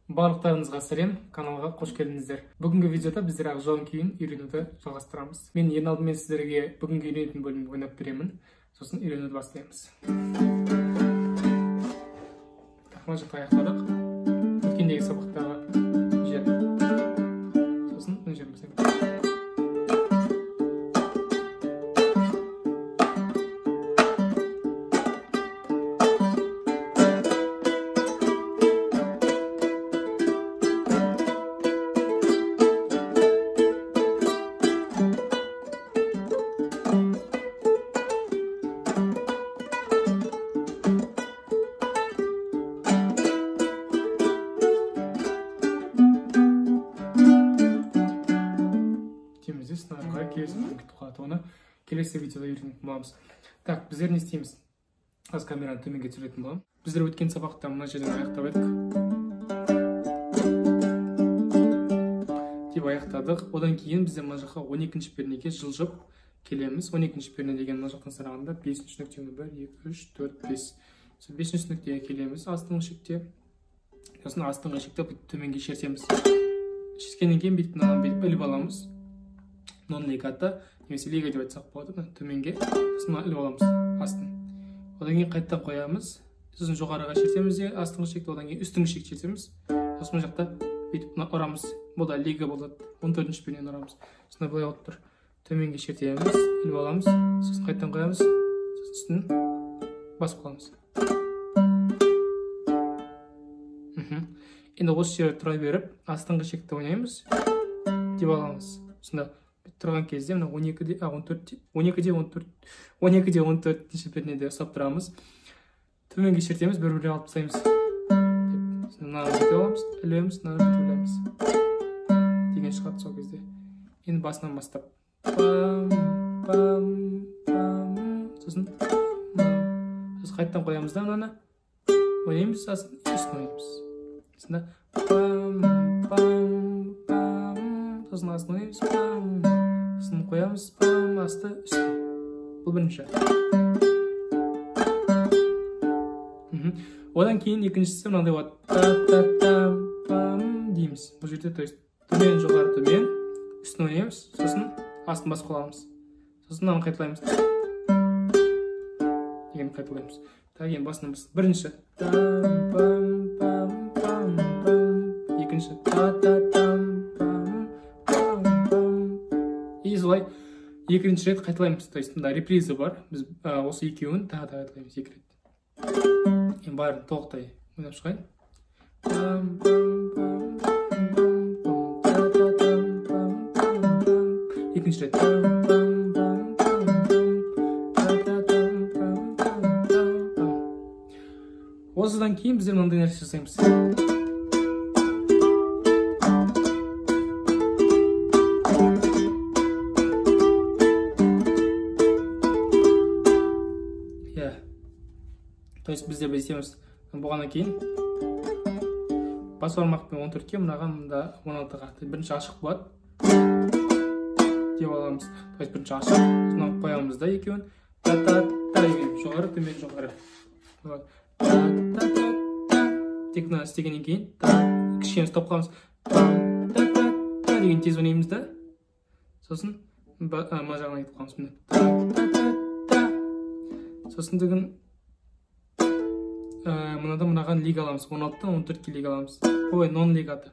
Барлықтарыңызға сәлем, каналға қош келдіңіздер. Бүгінгі видеода біздер Ақ жауын күйін үйренуді жалғастырамыз. Мен ең алдымен сіздерге бүгінгі үйренетін бөлімді ойнап беремін, сосын үйренуді бастаймыз. Мына жақта аяқтадық. Өткендегі сабақтағы жер. Сосын мына жерін бастаймыз. Оны келесі видеода үйренетін боламыз. Так, біздер не істейміз? Аз камераны төменге түсіретін боламын. Біздер өткен сабақта мына жерден аяқтап едік. Деп аяқтадық. Одан кейін біздер мына жаққа 12-ші пернеге жылжып келеміз. 12-ші перне деген мына жақтан санағанда 5-ші нүктені 1, 2, 3, 4, 5. Сол 5-ші нүктеге келеміз астыңғы шекте. Сосын астыңғы шекте төменге шертеміз. Шерткеннен кейін бүйтіп мынаны бүйтіп іліп аламыз. Нон легато немесе лего деп айтсақ болады, төменге, сосын іліп аламыз астын. Одан кейін қайтадан қоямыз, сосын жоғарыға шертеміз де астыңғы шекті, одан кейін үстіңгі шекті шертеміз. Сосын мына жақта бүйтіп ұрамыз. Бұл да лего болады. 14-ші пернені ұрамыз. Сонда былай болып тұр. Төменге шертеміз, іліп аламыз, сосын қайтадан қоямыз, сосын үстін басып қаламыз. Енді осы жерде тұра беріп, астыңғы шекті ойнаймыз деп аламыз. Сонда тұрған кезде мына 12-де 14-ші пернеде ұстап тұрамыз. Төменге шертеміз, бір-біріне алып тастаймыз. Мынаны бүйтіп аламыз, ілеміз, мынаны бүйтіп ілеміз. Деген шығады сол кезде. Енді басынан бастап. Пам, пам, пам. Сосын қайтадан қоямыз да мынаны. Ойнаймыз, астын үстін ойнаймыз. Сонда пам, пам, пам. Сосын астын ойнаймыз, пам. Сосын қоямыз, пам, асты, үсті. Бұл бірінші. Одан кейін екіншісі мынандай болады. Та-та-та, пам дейміз. Бұл жерде, то есть, төмен, жоғары, төмен, үстін ойнаймыз, сосын астын басып қаламыз. Сосын мынаны қайталаймыз. Деген қайталаймыз. Так, енді басынан бастап. Бірінші. Там, пам, пам, пам, пам. Екінші. Та-та-там, пам, пам, пам. И солай екінші рет қайталаймыз. То есть мында реприза бар. Біз осы екеуін тағы да қайталаймыз екі рет. Енді бәрін толықтай ойнап шығайын. Пам, пам, пам, пам, пам, та-та-там, пам, пам, пам. Екінші рет. Пам, пам, пам, пам, пам, та-та-там, пам, пам, пам, пам. Осыдан кейін біздер мынандай нәрсе жасаймыз. То есть біздер істейміз болғаннан кейін бас бармақпен 14-ке, мынаған мында 16-ға. Бірінші ашық болады деп аламыз. То есть бірінші ашық, сосын қоямыз да екеуін. Та-та-та деген жоғары, төмен, жоғары. Та-та-та-та. Тек мына істегеннен кейін та кішкене ұстап қаламыз. Та-та-та деген тез ойнаймыз да. Сосын мына жағына кетіп қаламыз. Та-та-та-та. Сосын деген мынада мынаған лига аламыз. 16-тан 14-ке лига аламыз. Ой, нон легато.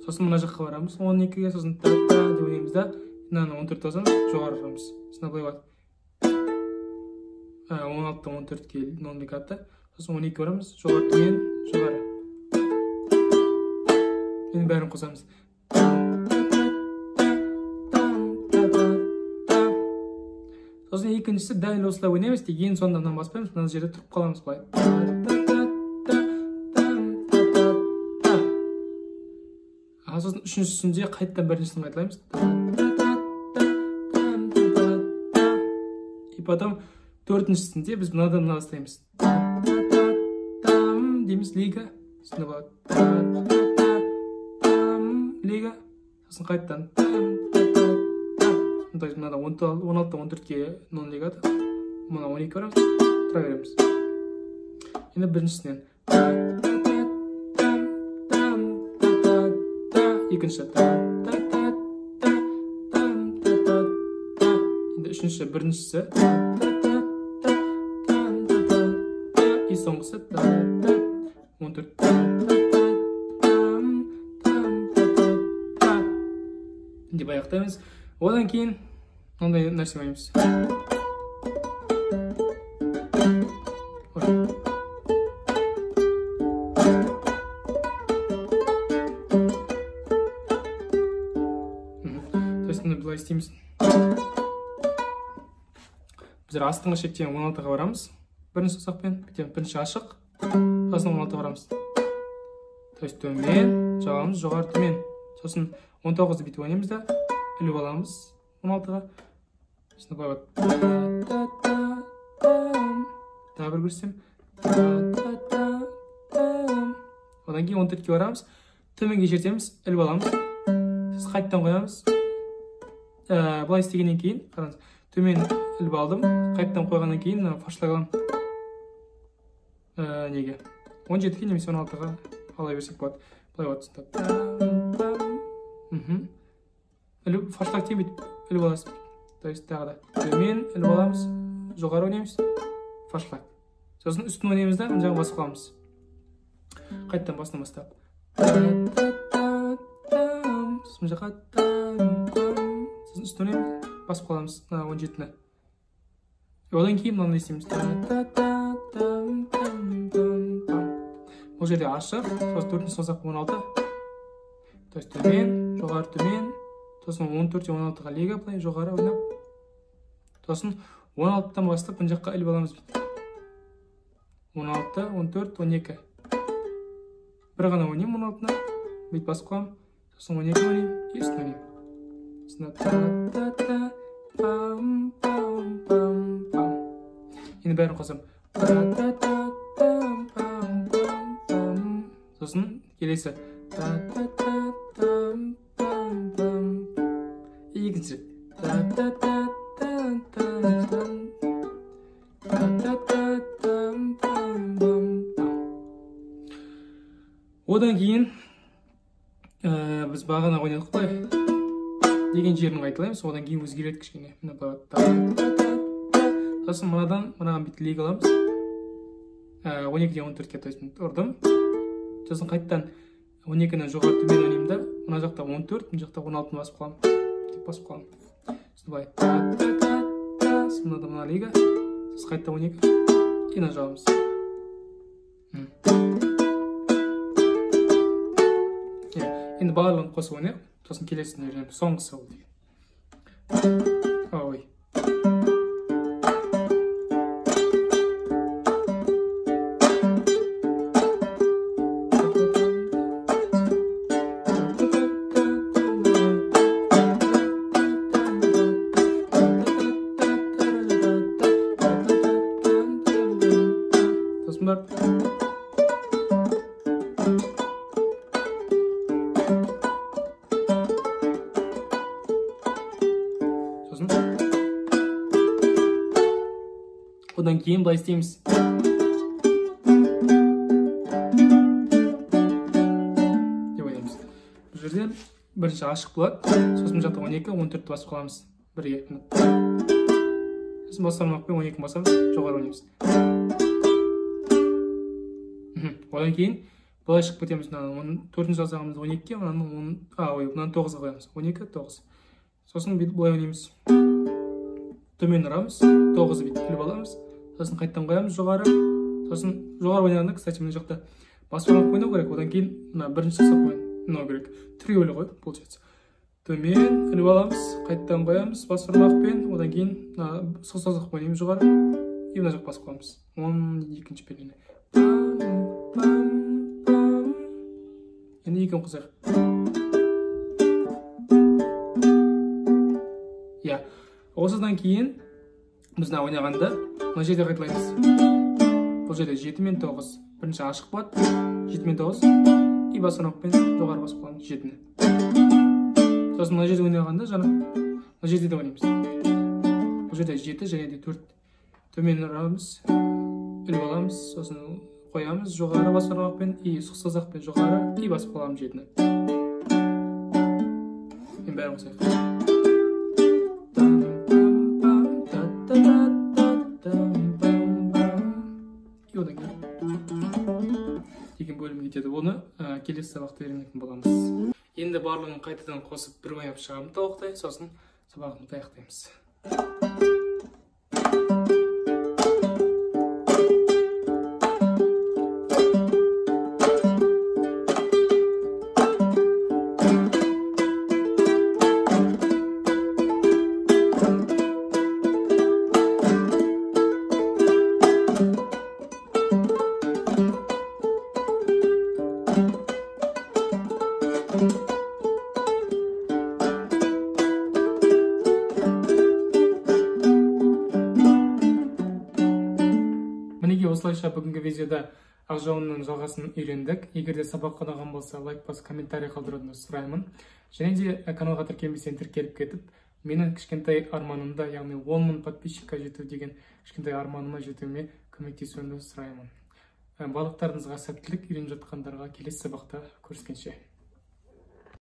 Сосын мына жаққа барамыз. 12-ге, сосын та-та деп ойнаймыз да. Мынаны 14 басамыз, жоғары ұрамыз. Сосын былай болады. 16-тан 14-ке нон легато. Сосын 12-ге барамыз, жоғары, төмен, жоғары. Енді бәрін қосамыз. Сосын екіншісі дәл осылай ойнаймыз, тек ең соңында мынаны баспаймыз, мына жерде тұрып қаламыз былай. Сосын үшіншісінде қайтадан біріншісін қайталаймыз. И потом төртіншісінде біз мынадан мына бастаймыз. Дейміз, лига. Сонда болады. Лига. Сосын қайтадан. То есть мынада 16-тан 14-ке нон легато, мына 12 барамыз, тұра береміз. Енді біріншісінен. Екінші та та та та там та та та. Енді үшінші біріншісі та та та та там та та та. И соңғысы та та 14 та та та там там та та та деп аяқтаймыз. Одан кейін мынандай нәрсе ойнаймыз. То есть мына былай істейміз. Біздер астыңғы шектен 16-ға барамыз. Бірінші саусақпен, бірінші ашық, сосын 16-ға барамыз. То есть төмен, жағамыз, жоғары, төмен. Сосын 19-ды бүйтіп ойнаймыз да, іліп аламыз 16-ға. Сосын былай болады. Тағы бір көрсем. Одан кейін 14-ке барамыз, төменге шертеміз, іліп аламыз. Сосын қайтадан қоямыз. Былай істегеннен кейін, қараңыз, төмен іліп алдым, қайтадан қойғаннан кейін форшлаг аламын. Неге? 17-ге немесе 16-ға ала берсек болады. Былай болады. Іліп, форшлаг деген бүйтіп іліп аласыз. То есть тағы да төмен іліп аламыз, жоғары ойнаймыз, форшлаг. Сосын үстін ойнаймыз да, мына жағын басып қаламыз. Қайтадан басынан бастап. Сосын мына жаққа сосын үстін ойнаймыз, басып қаламыз мына 17-ні. Одан кейін мынаны істейміз. Бұл жерде ашық, сосын төртінші саусақ 16. То есть төмен, жоғары, төмен. Сосын 14 16-ға лига былай жоғары ойнап. Сосын 16-тан бастап мына жаққа іліп аламыз. 16, 14, 12. Бір ғана ойнаймын 16-ны, бүйтіп басып қаламын. Сосын 12 ойнаймын, и үстін ойнаймын. Сосын та-та-та, пам-пам-пам-пам. Енді бәрін қосамын. Та-та-та-там-пам-пам-пам. Сосын келесі та-та-та-там-пам-пам. Екінші рет. Та-та-та-там-там-там. Та-та-та-там-пам-пам-пам. Одан кейін біз бағана ойнадық қой деген жерін қайталаймыз. Одан кейін өзгереді кішкене. Мына былай та-та-та. Сосын мынадан мынаған бүйтіп лига аламыз. 12-ден 14-ке, то есть ұрдым. Сосын қайтадан 12-ні жоғары төмен ойнаймын да, мына жақта 14, мына жақта 16-ны басып қаламын. Деп басып қаламын. Сосын былай та-та-та-та, сосын мынада мына лига, сосын қайтадан 12, и мына жағамыз. Енді барлығын қосып ойнайық, сосын келесін үйренеміз. Соңғысы ол деген. Ой. Сосын барып одан кейін былай істейміз. Деп ойнаймыз. Бұл жерде бірінші ашық болады, сосын мына жақта 12, 14-ті басып қаламыз бірге. Сосын бас бармақпен 12 басамыз, жоғары ойнаймыз. Одан кейін былай шығып кетеміз. Мынаны төртінші саусағымызды 12-ге, мынаны мынаны 9-ға қоямыз. 12, 9. Сосын бүйтіп былай ойнаймыз. Төмен ұрамыз, 9-ды бүйтіп іліп аламыз. Сосын қайтадан қоямыз жоғары. Сосын жоғары ойнағанда, кстати, мына жақта бас бармақ ойнау керек. Одан кейін мына бірінші саусақ ойнау керек. Триоль ғой, получается. Төмен іліп аламыз, қайтадан қоямыз бас бармақпен. Одан кейін мына сол саусақ ойнаймыз жоғары. И мына жаққа басып қаламыз. 12-ші пернені. Пам-пам-пам. Енді екеуін қосайық. Иә. Осыдан кейін біз мына ойнағанда мына жерде қайталаймыз. Бұл жерде 7 мен 9. Бірінші ашық болады. 7 мен 9. И бас бармақпен жоғары басып қаламыз 7-ні. Сосын мына жерде ойнағанда жаңа мына жерде де ойнаймыз. Бұл жерде 7 және де 4. Төмен ұрамыз, іліп аламыз, сосын қоямыз жоғары бас бармақпен и сұқ саусақпен жоғары и басып қаламыз 7-ні. Мен бәрін қосайық. И одан кейін деген бөлім кетеді. Оны келесі сабақта үйренетін боламыз. Енді барлығын қайтадан қосып бір ойнап шығамын толықтай, сосын сабағымызды аяқтаймыз. Осылайша бүгінгі видеода ақ жауынның жалғасын үйрендік. Егер де сабақ ұнаған болса, лайк басып, комментарий қалдыруды сұраймын. Және де каналға тіркелмесең тіркеліп кетіп, менің кішкентай арманымда, яғни 10 мың подписчикке жету деген кішкентай арманыма жетуіме көмектесуіңді сұраймын. Барлықтарыңызға сәттілік, үйреніп жатқандарға келесі сабақта көріскенше.